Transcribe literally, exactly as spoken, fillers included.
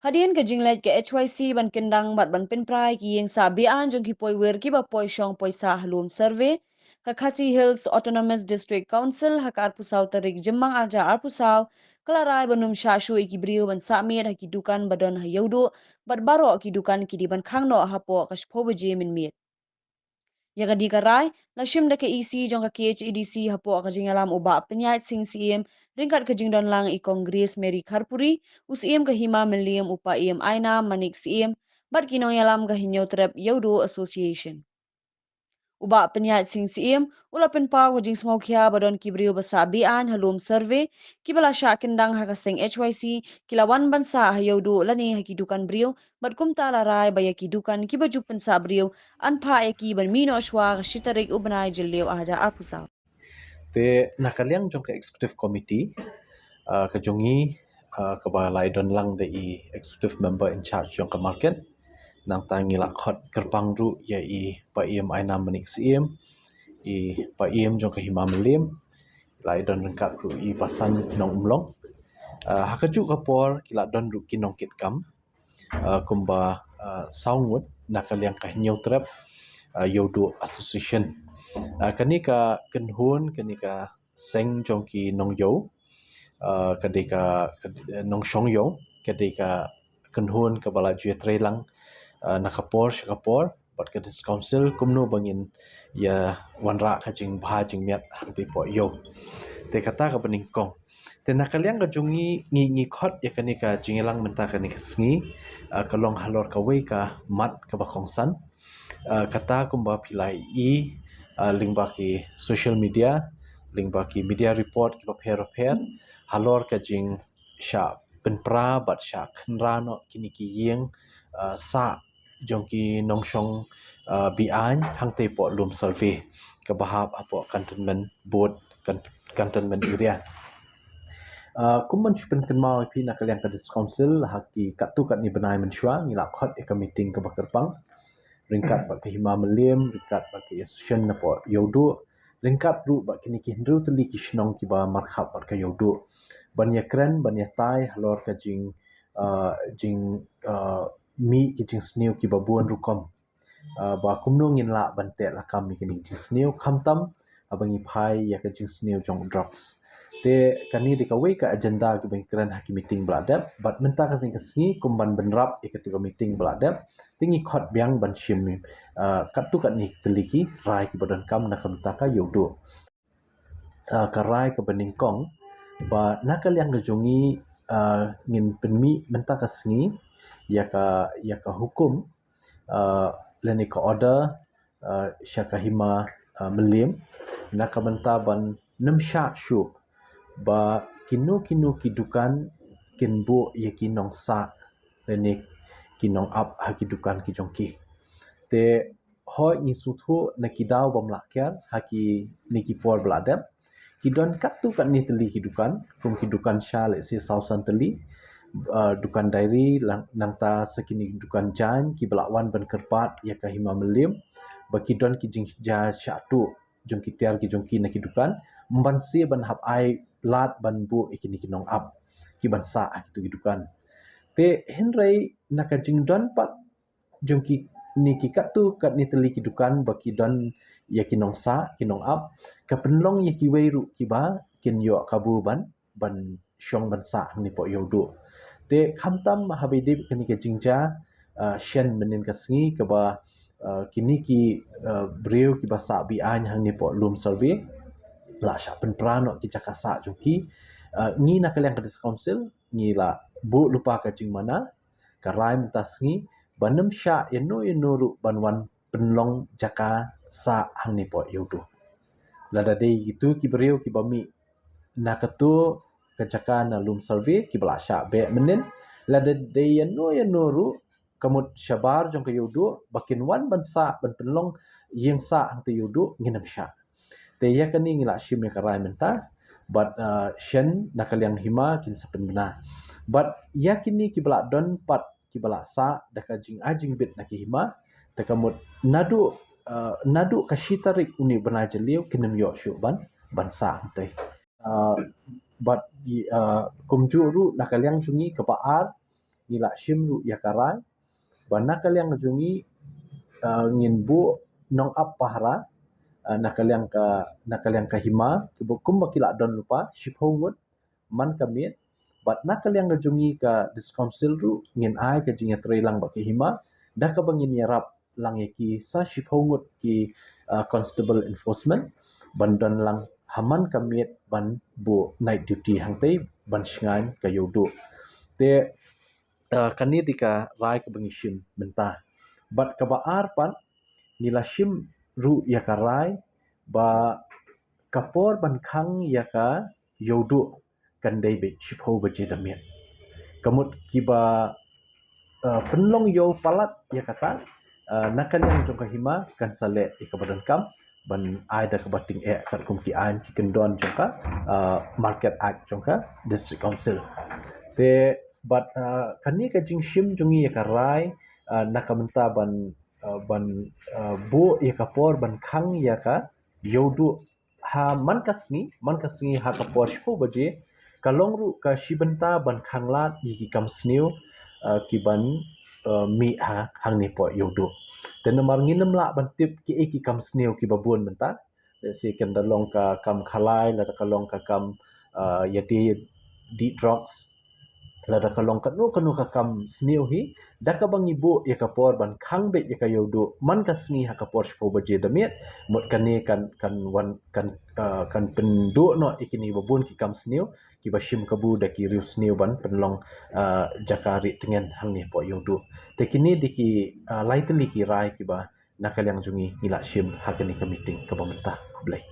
Hadien ka jingleit ka H Y C ban kyndang bad ban pynpra ïa ki ïing sah be-aiñ jong ki poiwir kiba poi shong poi sah ha lum survey, ka Khasi Hills Autonomous District Council ha ka arphew saw tarik Jymmang arhajar arphew saw, ka la rai ban ym shah shuh ïa ki briew ban sah miet ha ki dukan ba don ha Ïewduh, bad baroh ki dukan ki dei ban khang noh hapoh ka shiphew baje mynmiet. Ïa kane ka rai la shim da ka E C jong ka K H A D C hapoh ka jingïalam u Bah Pynïaid Sing Syiem, ryngkat ka jingdon lang i Kong Grace Mary Kharpuri, u Syiem ka Hima Mylliem, u Paiem Ainam Manik Syiem, bad ki nongïalam ka Hynñiewtrep Ïewduh Association. U Bah Pynïaid Sing Syiem u la pynpaw ka jingsngewkhia ba don ki briew ba sah be-aiñ ha lum survey kiba la shah kyndang ha ka seng H Y C, ki la wan ban sah ha Ïewduh lane ha ki dukan briew, bad kumta la rai ba ïa ki dukan kiba ju pynsah briew, yn phah ïa ki ban mih noh shuwa ka shi tarik u bnai Jylliew arhajar arphew saw. Te na ka liang jong ka executive committee, ah, ka jong ngi, ah, kaba la ïadon lang da i executive member in charge jong ka market, nangta ngi la khot kyrpang ruh ïa i Paiem Ainam Manik Syiem, i Paiem jong ka Hima Mylliem, la ïadon ryngkat ruh i Basan Nongumlong. Ah, ha kajuh ka por ki la don ruh ki nongkitkam, ah, kumba, ah, saw ngut na ka liang ka Hynñiewtrep, ah, Ïewduh Association. Ah, kane ka kynhun, kane ka seng jong ki nongïew, ah, ka dei ka, ka, nongshong ïew, ka dei ka kynhun kaba la ju ïatreilang, ah, na ka por sha ka por bad ka District Council kumno ba ngin ïa wanrah ka jingbha jingmiat hangtei hapoh ïew. Te kata kaba nyngkong. Te na ka liang ka jong ngi, ngi, ngi khot ïa kane ka jingïalang mynta kane ka sngi, ah, ka long halor kawei ka mat kaba kongsan. Ah, kata kumba phi la ïohi, ah, lyngba ki social media, lyngba ki media report kiba pher bapher, halor ka jingshah pynpra bad shah khynra noh kine ki ïing, ah, sah jong ki nongshong, ah, be-aiñ hangtei hapoh lum survey kaba hap hapoh cantonment board, can-, cantonment area. Ah, kum ban shu pynkynmaw ïa phi na ka liang ka District Council, ha ki katto katne bnai mynshuwa ngi la khot ïa ka meeting kaba kyrpang ryngkat bad ka Hima Mylliem, ryngkat bad ka association napoh Ïewduh, ryngkat ruh bad kine ki hynriew tylli ki shnong kiba markhap bad ka Ïewduh, ban ïakren, ban ïatai halor ka jing, ah, jing, ah, mih ki jingsniew kiba bun rukom. Ah, ba kumno ngin lah ban teh lakam ïa kine ki jingsniew, khamtam haba ngi phai ïa ka jingsniew jong drugs. Te kane dei kawei ka agenda kaba ngi kren ha ki meeting ba la dep, bad mynta ka sngi ka sngi kum ban bynrap ïa katu ka meeting ba la dep, te ngi khot biang ban shim, ah, katto katne tylli ki rai kiba donkam na ka bynta ka Ïewduh. Ah, ka rai kaba nyngkong, ba na ka liang ka jong ngi, ah, ngin pynmih mynta ka sngi ïa ka, ïa ka hukum, ah, lane ka order, ah, sha ka Hima, ah, Mylliem, na ka bynta ban ym shah shuh ba kino kino ki dukan kin buh ïa ki nongsah lane ki nongap ha ki dukan ki jong ki. Te hooid ngi sngewthuh na ki daw bym lah kiar ha kine ki por ba la dep, ki don katto katne tylli ki dukan, kum ki dukan sha, let's say, saw san tylli, ah, dukan diary, lang-, nangta sa kine dukan jaiñ kiba la wan ban kyrpad ïa ka Hima Mylliem ba ki don ki jingjia shah tuh jong ki tiar ki jong ki na ki dukan, ym ban shu ban hap ai lad ban buh ïa kine ki nongap ki ban sah ha kitu ki dukan. Te hynrei na ka jingdon pat jong kine ki katto katne tylli ki dukan ba ki don ïa ki nongsah, ki nongap, ka pynlong ïa kiwei ruh kiba kin ïoh kabu ban, ban shong ban sah hangne hapoh Ïewduh. Te khamtam haba ïadei bad kane ka jingjia, ah, shen mynhynnin ka sngi kaba, ah, kine ki, ah, briew kiba sah be-aiñ hangne hapoh lum survey la shah pynpra noh ki jaka sah jong ki. Ah, ngi na ka liang ka District Council ngi la buh lypa ka jingmana, ka rai mynta sngi ban ym shah ïano ïano ruh ban wan pynlong jaka sah hangne hapoh Ïewduh. Lada dei kitu ki briew kiba mih na katu ka jaka na lum survey kiba la shah beh mynhynnin, lada dei ïano ïano ruh ka mut shabar jong ka Ïewduh ba kin wan ban sah, ban pynlong ïing sah hangtei Ïewduh, ngin ym shah. Te ïa kane ngi la shim ïa ka rai mynta, bad, ah, shen na ka liang Hima kin sa pynbna. Bad ïa kine kiba la don pat kiba la sah da ka jingai jingbit na ki Hima, te ka mut naduh, ah, naduh ka shi tarik une u bnai Jylliew kin ym ïoh shuh ban, ban sah hangtei. Ah, bad, ah, kumjuh ruh na ka liang jong ngi kaba ar, ngi la shim ruh ïa ka rai ba na ka liang jong ngi, uh, ngin buh nongap pahara, uh, na ka liang ka, na ka liang ka hima, kiba kumba ki la don lypa shiphew ngut man ka miet. Bad na ka liang ka jong ngi ka District Council ruh ngin ai ka jingïatreilang bad ka hima da kaba ngin ïarap lang ïa ki sa shiphew ngut ki, uh, constable enforcement ban don lang ha man ka miet ban buh night duty hangtei ban shngaiñ ka Ïewduh. Te, uh, kane dei ka rai kaba ngi shim mynta. Bad kaba ar pat, ngi la shim ruh ïa ka rai ba ka por ban khang ïa ka Ïewduh kan dei beit shiphew baje da miet. Ka mut kiba, uh, pynlong ïew palat ïa kata, uh, na ka liang jong ka hima kan sa leh ïa kaba donkam ban ai da kaba tyngeh katkum ki aiñ ki kyndon jong ka, uh, Market Act jong ka District Council. Te bad, uh, kane ka jingshim jong ngi ïa ka rai, uh, na ka bynta ban, uh, ban, uh, buh ïa ka por ban khang ïa ka Ïewduh ha man ka sngi, man ka sngi ha ka por shiphew baje, ka long ruh ka shi bynta ban khanglad ïa ki kam sniew, uh, ki ban, uh, mih ha hangne hapoh Ïewduh. Te namar ngim lah ban tip kiei ki kam sniew kiba bun mynta. Lehse kan da long ka kam khalai, lada ka long ka kam, uh, ïadei dih drugs, lada ka long kano kano ka kam sniew hi, da kaba ngi buh ïa ka por ban khang beit ïa ka Ïewduh man ka sngi ha ka por shiphew baje da miet, mut kane kan, kan wan, kan, uh, kan pynduh noh ïa kine ba bun ki kam sniew kiba shim kabu da ki riewsniew ban pynlong, uh, jaka rieh tngen hangne hapoh Ïewduh. Te kine dei ki, uh, lai tylli ki rai kiba na ka liang jong ngi ngi la shim ha kane ka meeting kaba mynta. Khublei.